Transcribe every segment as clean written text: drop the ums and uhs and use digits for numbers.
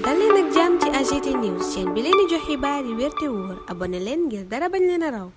dal leen ak jàmm ci AGT News chaîne bi leen di jox xibaar yi wér te wóor abonné leen ngir dara bañ leen a raw.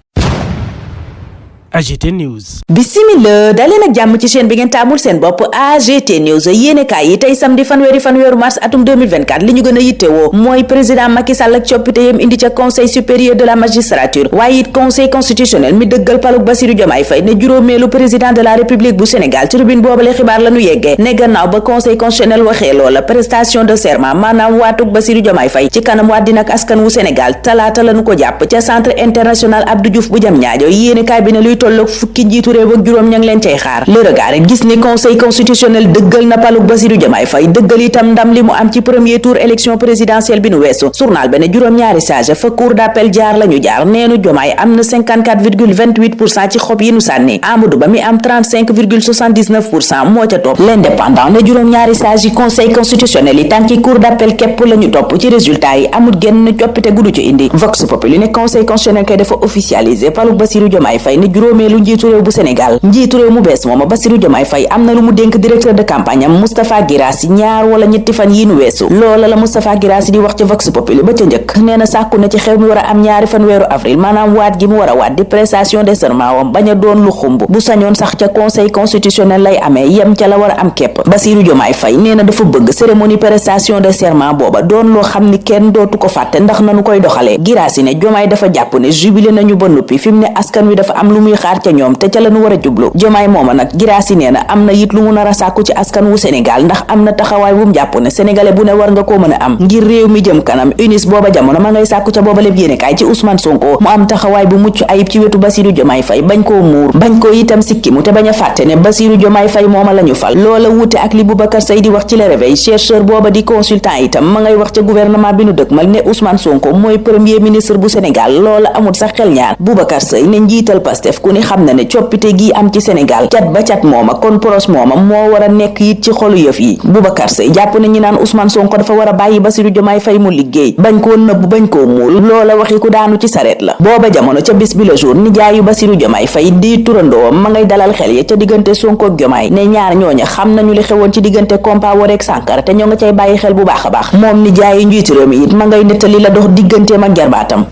AGT News. Bismillah daleen ak jàmm ci chaîne bi ngeen taamul seen bopp AGT News yéenekaay yi tey samedi fanweeru mars atum 2024 li ñu gën a yittewoo mooy président Macky Sall ak coppite yam indi ca conseil supérieur de la magistrature waaye it conseil constitutionnel mi dëggal paluk Bassirou Diomaye Faye ne juróomeelu président de la république bu Sénégal tribune boobale xibaar la ñu yeggee ne gannaaw ba conseil constitutionnel waxee loola prestation de serment maanaam waatuk Bassirou Diomaye Faye ci kanam waa dina ak askan wu Sénégal talaata lañu ko jàpp ca centre international Abdou Diouf bu Diamniadio yéenekaay bi ne luy tolloog fukki njiitu réew ak juróom ña ngi leen cay xaar le regard it gis ni conseil constitutionnel dëggal na paluk Bassirou Diomaye Faye dëggal itam ndam li mu am ci premier tour élection présidentielle bi nu weesu journal ba ne juróom-ñaari sage fa cour d'appel jaar la ñu jaar neenu Diomaye am na 54,28% ci xob yi nu sànni Amadou Ba mi am 35,79% moo ca topp l'indépendant ne juróom-ñaari sage yi conseil constitutionnel yi tànki cour d'appel képp la ñu topp ci résultat yi amul genn coppite gudu ci indi Vox Populi ne conseil constitutionnel kay dafa officialiser paluk Bassirou Diomaye Faye ne juróomeelu njiitu réew bu Sénégal njiitu réew mu bees mooma Bassirou Diomaye Faye am na lu mu dénk directeur de campagne am Moustapha Guirassy ñaar wala ñetti fan yi nu weesu loola la Moustapha Guirassy di wax ci Vox Populi ba ca njëkk nee na sàkku na ci xew mi war a am ñaari fan weeru avril maanaam waat gi mu war a waat di prestation de serment wam bañ a doon lu xumb bu sañoon sax ca conseil constitutionnel lay amee yem ca la war a am képp Bassirou Diomaye Faye nee na dafa bëgg cérémonie prestation de serment booba doon loo xam ni kenn dootu ko fàtte ndax nanu koy doxalee Guirassy ne Diomaye dafa jàpp ne jubilé nañu ba noppi fi mu ne askan wi dafa am lu muy xaar ca ñoom te ca lañu war a jublu Diomaye mooma nag Guirassy nee na am na it lu mu nar a sàkku ci askan wu Sénégal ndax am na taxawaay bu mu jàpp ne sénégalais bu ne war nga koo mën a am ngir réew mi jëm kanam UNIS booba jamono ma ngay sàkku ca booba lépp yéenekaay ci Ousmane Sonko mu am taxawaay bu mucc ayib ci wetu Bassirou Diomaye Faye bañ koo muur bañ koo itam sikkimu te bañ a fàtte ne Bassirou Diomaye Faye mooma la ñu fal loola wuute ak li Boubacar Seye di wax ci Le Réveil chercheur booba di consultant itam ma ngay wax ca gouvernement bi nu dëkkmal ne Ousmane Sonko mooy premier ministre bu Sénégal loola amul sax xel ñaar Boubacar Seye ne njiital Pastef ku ni xam na ne coppite gi am ci Sénégal cat ba cat mooma kon poros mooma moo war a nekk it ci xolu yëf yi Boubacar Seye jàpp na ñi naan Ousmane Sonko dafa war a bàyyi Bassirou Diomaye Faye mu liggéey bañ koo nëbb bañ koo muul loola waxi ku daanu ci sareet la booba jamono ca bis bi le jour ni jaayu Bassirou Diomaye Faye di turandoom ma ngay dalal xel ya ca diggante Sonko ak Diomaye ne ñaar ñooña xam nañu li xewoon ci diggante Compaoré ak Sankara te ñoo nga cay bàyyi xel bu baax a baax moom ni jaayu njiitu réew mi it ma ngay nettali la dox digganteem ak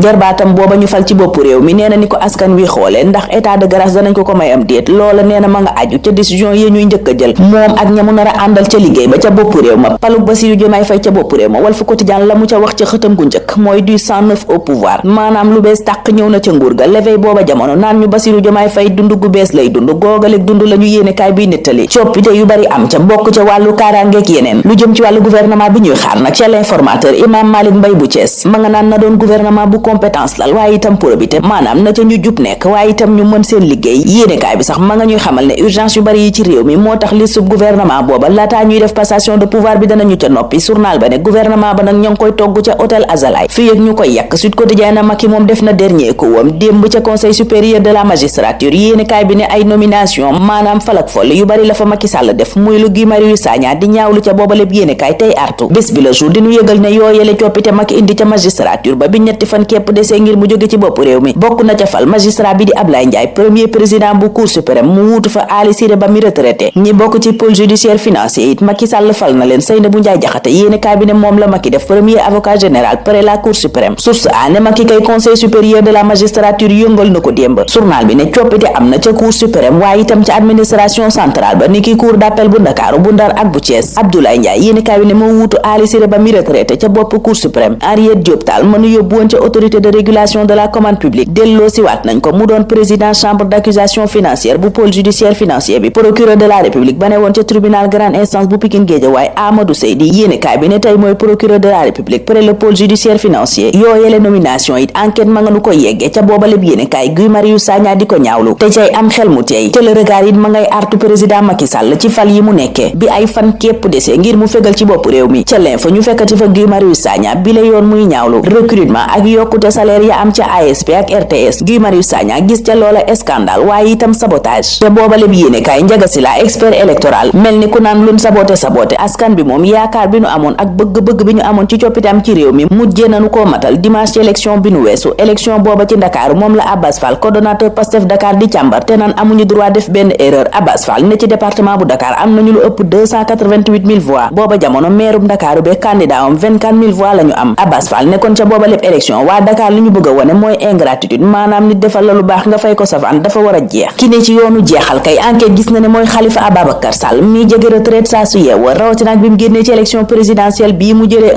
jarbaatam booba ñu fal ci bopp réew mi nee na ni ko askan wi xoolee ndax état de grâce danañ ko may am déet loola nee na ma nga aju ca décision yi ñuy njëkk a jël moom ak ñamu nar a àndal ca liggéey ba ca bopp réew ma paluk Bassirou Diomaye Faye ca bopp réew ma Walf Quotidien la mu ca wax ca xëtam gu njëkk mooy du 109 au pouvoir maanaam lu bees tàq ñëw na ca nguur ga L'éveil booba jamono naan ñu Bassirou Diomaye Faye dund gu bees lay dund googaleeg dund la ñu yéenekaay biy nettali coppite yu bari am ca bokk ca wàllu kaaraangeeg yeneen lu jëm ci wàllu gouvernement bi ñuy xaar nag ca l'informateur Imam Malick Mbaye bu Thiès ma nga naan na doon gouvernement bu compétence lal waaye itam probité maanaam na ca ñu jub nekk waaye itam ñu mën seen liggéey yéenekaay bi sax ma nga ñuy xamal ne urgence yu bari yi ci réew mi moo tax li sub gouvernement booba laataa ñuy def passation de pouvoir bi danañu ca noppi journal ba ne gouvernement ba nag ñoo ngi koy togg ca hôtel Azalaï fii ak ñu koy yàq Sud Quotidien na Macky moom def na dernier coup wam démb ca conseil supérieur de la magistrature yéenekaay bi ne ay nomination maanaam falak foll yu bari la fa Macky Sall def muy lu Guy Marius Sagna di ñaawlu ca booba lépp yéenekaay tey artu bés bi le jour di ñu yëgal ne yooyele coppite Macky indi ca magistrature ba bi ñetti fan képp desee ngir mu jóge ci bopp réew mi bokk na ca fal magistrat bi di Ablaye Ndiaye premier président bu cour suprême mu wuutu fa Ali Siré Ba mi retraité ñi bokk ci pôle judiciaire financier it Macky Sall fal na leen Seynabou Ndiaye Diakhaté yéenekaay bi ne moom la Macky def premier avocat général près la cour suprême source a ne Macky kay conseil supérieur de la magistrature yëngal na ko démb journal bi ne coppite am na ca cour suprême waaye itam ca administration centrale ba ni ki cour d'appel bu Ndakaaru bu Ndar ak bu Thiès Abdoulaye Ndiaye yéenekaay bi ne moo wuutu Ali Siré Ba mi retraité ca bopp cour suprême Henriette Diop Tall mënu yóbbu woon ca autorité de régulation de la commande publique delloo si waat nañ ko mu doon président chambre d'accusation financière bu pôle judiciaire financier bi procureur de la république ba ne woon ca tribunal grande instance bu Pikine Guédiawaye Amadou Seydi yéenekaay bi ne tey mooy procureur de la république près le pôle judiciaire financier yooyele nomination it enquête ma nga nu ko yeggee ca booba lépp yéenekaay Guy Marius Sagna di ko ñaawlu te cay am xel mu teey te le regard it ma ngay artu président Macky Sall ci fal yi mu nekkee bi ay fan képp desee ngir mu fegal ci bopp réew mi ca l'info ñu fekkati fa Guy Marius Sagna bi la yoon muy ñaawlu recrutement ak yokkute salaire ya am ca ASP ak RTS Guy Marius Sagna gis ca loola scandale waaye itam sabotage. te booba lépp yéenekaay Njaga Sila expert électoral mel ni ku naan luñ saboté askan bi moom yaakaar bi ñu amoon ak bëgg-bëgg bi ñu amoon ci coppite am ci réew mi mujjee nañu koo matal dimanche ci élection bi nu weesu élection booba ci Dakar moom la Abbas Fall coordonnateur Pastef Dakar di càmbar te naan amuñu droit def benn erreur. Abbas Fall ne ci département bu Dakar am nañu lu ëpp 288 000 voix booba jamono meerum Dakar be candidat am 24 000 voix lañu am. Abbas Fall nekkoon ca booba lépp élection waa Dakar li ñu bëgg a wone mooy ingratitude maanaam nit defal la lu baax nga fay ko savane dafa war a jeex. ki ne ci yoonu jeexal kay enquête gis na ne mooy Khalifa Ababacar Sall mi jege retraite saa su yeewoo rawatina ak bi mu génnee ci élection présidentielle bii mu jëlee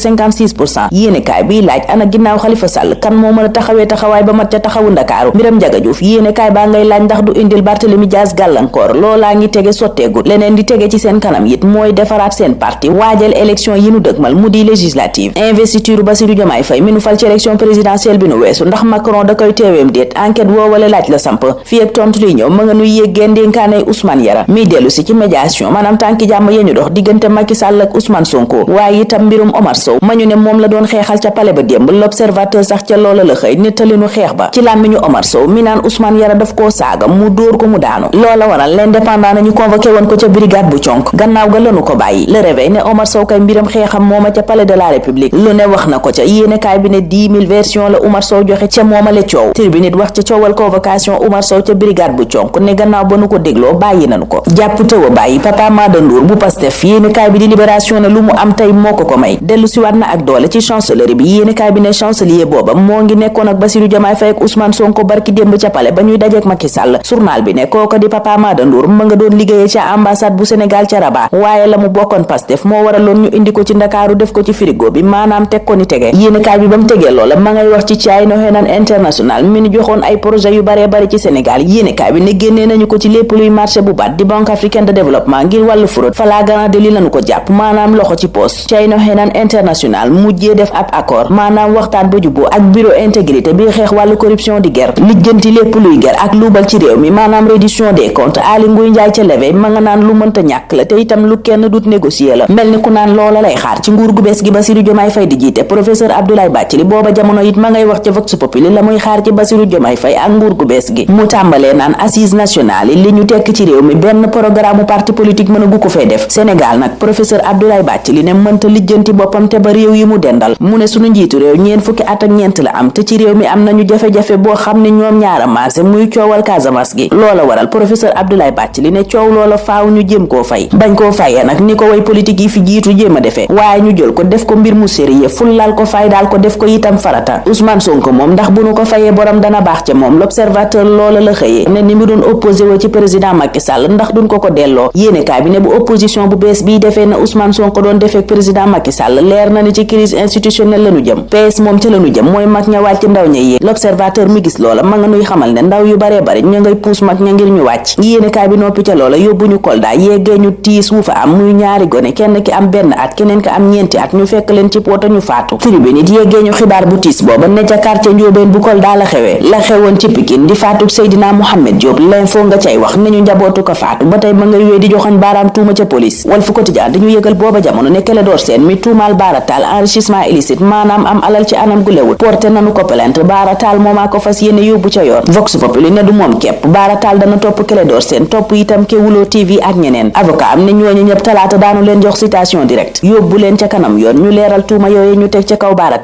1,56%. yéenekaay biy laaj ana ginnaaw Khalifa Sall kan moo mën a taxawee taxawaay ba mat ca taxawu Ndakaaru. Mbiram Njaga Juuf yéenekaay baa ngay laaj ndax du indil Barthélemy Dias gàllankoor loolaa ngi tege sotteegul leneen di tege ci seen kanam it mooy defaraat seen parti waajal élection yi nu dëgmal mu di législative. investiture Bassirou Diomaye Faye mi nu fal ci élection présidentielle bi nu weesu ndax Macron da koy teeweem déet enquête woowale laaj la samp fii ak tontu li ñëw ma nga nuy yéggee ndénkaanay Ousmane Yara mi dellu si ci médiation maanaam tànki jàmm yeñu dox diggante Macky Sall ak Ousmane Sonko waaye itam mbirum Omar Sow ma ñu ne moom la doon xeexal ca palais ba démb l'observateur sax ca loola la xëy nettalinu xeex ba ci làmmiñu Omar Sow mi naan Ousmane Yara daf koo saaga mu dóor ko mu daanu loola waral l'indépendant nañu convoqué woon ko ca brigade bu conk gannaaw ga lanu ko bàyyi le réveil ne Omar Sow kay mbiram xeexam mooma ca palais de la république lu ne wax na ko ca yéenekaay bi ne 10 000 version la Omar Sow joxe ca moomale coow tribune it wax ca coowal convocation Omar Sow ca brigade bu conk ne gannaaw ba nu ko dégloo bàyyi nanu ko jàpp tëw a bàyyi Papa Mada Ndour bu Pastef yéenekaay bi di libération ne lu mu am tey moo ko may dellu si waat na ak doole ci chancellerie bi yéenekaay bi ne chancelier booba moo ngi nekkoon ak Bassirou Diomaye Faye ak Ousmane Sonko barki démb ca palais ba ñuy dajeek Macky Sall journal bi ne kooko di Papa Mada Ndour ma nga doon liggéeyee ca ambassade bu Sénégal ca Rabat waaye la mu bokkoon Pastef moo waraloon ñu indi ko ci Ndakaaru def ko ci frigo bi maanaam teg ko ni tege yéenekaay bi ba mu tegee loola ma ngay wax ci China Henan International mi ñu joxoon ay projet yu baree bari ci Sénégal yéenekaay bi ne génnee nañu ko ci lépp luy marché bu baat di Banque africaine de développement ngir wàllu fraude flagrant délit lañu ko jàpp maanaam loxo ci poos China Henan International mujjee def ab accord maanaam waxtaan ba juboo ak bureau intégrité bi xeex wàllu corruption di ger lijjanti lépp luy ger ak luubal ci réew mi maanaam reddition des comptes Aly Ngouille Ndiaye ca leve ma nga naan lu mënta ñàkk la te itam lu kenn dut négocier la mel ni ku naan loola lay xaar ci nguur gu bees gi Bassirou Diomaye Faye di jiite professeur Abdoulaye Bathily booba jamono it ma ngay wax ca Vox Populi la muy xaar ci Bassirou Diomaye Faye ak nguur gu bees gi mu tàmbalee naan assise nationale yi li ñu tekk ci réew mi benn programme parti politique mën a gu ko fee def Sénégal nag professeur Abdoulaye Bathily ne mënta lijjanti boppam te ba réew yi mu dendal mu ne sunu njiitu réew ñeen fukki at ak ñeent la am te ci réew mi am nañu jafe-jafe boo xam ne ñoom ñaara maase muy coowal Casamance gi loola waral professeur Abdoulaye Bathily ne coow loola faaw ñu jéem koo fay bañ koo fayee nag ni ko way politique yi fi jiitu jéem a defee waaye ñu jël ko def ko mbir mu sérieux fullaal ko fay daal ko def ko itam farata Ousmane Sonko moom ndax bu nu ko fayee borom dana baax ca moom l'observateur loola la xëyee ne ni mu doon opposé wo ci président Macky Sall ndax duñ ko delloo yéenekaay bi ne bu opposition bu bees bii defee na Ousmane Sonko doon defee président Macky Sall leer na ni ci crise institutionnelle lañu jëm PS moom ca lañu jëm mooy mag ña wàcc ndaw ña yéeg l'observateur mi gis loola ma nga nuy xamal ne ndaw yu baree bari ñu ngay puus mag ña ngir ñu wàcc yéenekaay bi noppi ca loola yóbbu ñu Kolda yeggee ñu tiis wu fa am muy ñaari gone kenn ki am benn at keneen ki am ñeenti at ñu fekk leen ci poto ñu faatu tribune nit yeggee ñu xibaar bu tiis booba ne ca quartier Ndiobène bu Kolda la xewee la xewoon ci Pikine di faatu Seydina Mohamed Diop l'info nga cay wax nañu njabootu ko faatu ba tey ma ngay wéy di joxoñ baaraam tuuma ca police Walf Quotidien dañu yëgal booba jamono ne Clédor Sène mi tuumaal Bara Tall enrichissement illicite maanaam am alal ci anam gu lewul porté nanu ko plainte Bara Tall moomaa ko fas yéene yóbbu ca yoon Vox Populi ne du moom képp Bara Tall dana topp Clédor Sène topp itam Kewoulo TV ak ñeneen avocat am ne ñooñu ñëpp talaata daanu leen jox citation directe yóbbu leen ca kanam yoon ñu leeral tuuma yooyu ñu teg ca kaw Bara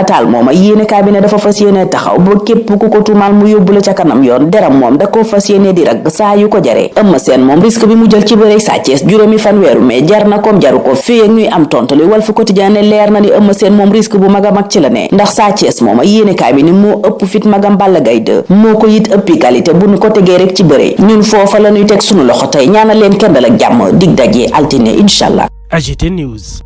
Tall mooma yéenekaay bi ne dafa fas yéene taxaw ba képp ku ko tuumaal mu yóbbu la ca kanam yoon deram moom da ko fas yéene di ragg saa yu ko jaree Eumeu Sène moom risque bi mu jël ci bëre Sa Thiès juróomi fanweeru mais jar na comme jaru ko fii ak ñuy am tontali Walf Quotidien ne leer na ni Eumeu Sène moom risque bu mag a mag ci la ne ndax Sa Thiès mooma yéenekaay bi ni moo ëpp fit magam Balla Gaye 2 moo ko it ëppi qualité bu nu ko tegee rek ci bëre ñun foofa la ñuy teg sunu loxo tey ñaanal leen kendal ak jàmm dig daje altine inshallah. AGT News.